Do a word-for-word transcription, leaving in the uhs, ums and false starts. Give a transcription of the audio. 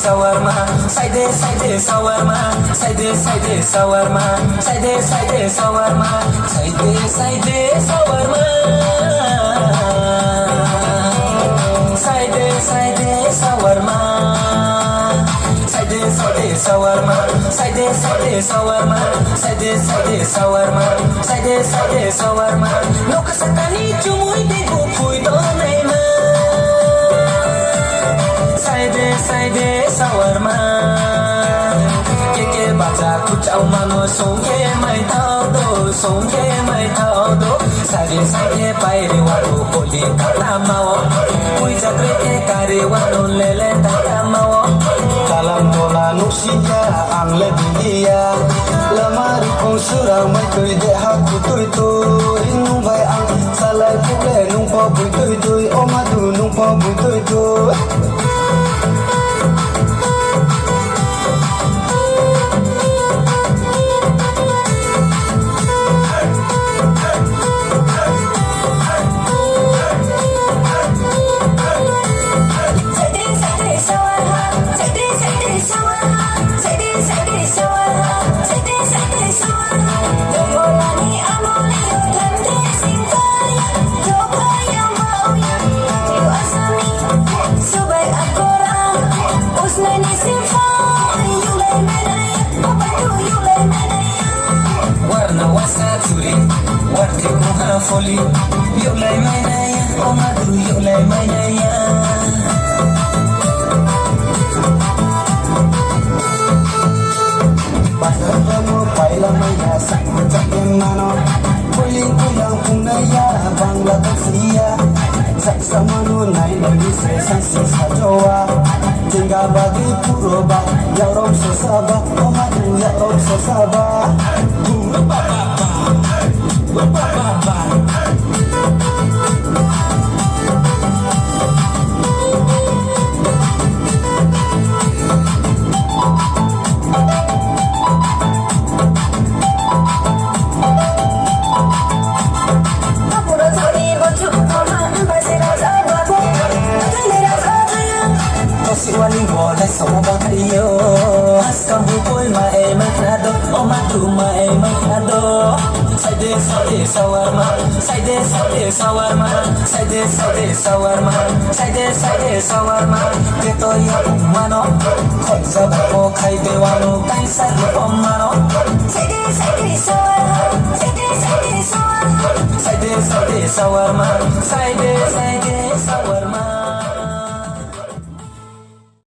Shawarma, saide saide shawarma, saide saide shawarma, saide saide shawarma, saide saide shawarma, saide saide shawarma, saide saide shawarma, saide saide shawarma, saide saide shawarma, saide saide shawarma. Nokha sakani chumui tei buphui donaima. Saide saide shawarma. Keke bacha kuchao mano songkhe mai thao do, songkhe mai thao do. Sari sangkhe pairi waro koli kata mao. Pui jakre khe kari waro lele tata mao. Kalam tola nuksiya ang le bidiya. Lama rikong surang mai tui de ha kutui tui. Nung bai ang salai pule nung po bui tui tui. O madu nung po bui tui tui. Warna wasa turi, warti kuha foli, yulai mainaya, o madu yulai mainaya. Bazar no paila maya, sakma chakin mano. Kuling kulang pungnaya, Bangladesh iya. Saksa mano nai nani se sangsi sajoa. Jengga bagi puro ba, yarong sosaba, omadu yarong sosaba. Bum ba ba ba, bum ba ba ba. Siwali bo dai somo bo thaiyo. Haskam bu koi ma e ma khna do, o ma tu ma e ma khna do. Saide saide shawarma, saide saide shawarma, saide saide shawarma, saide saide shawarma. Te to ya mano, khoi sa ba ko khai de wano, kai sa ru o mano. Saide saide shawarma, saide saide shawarma, saide saide shawarma, saide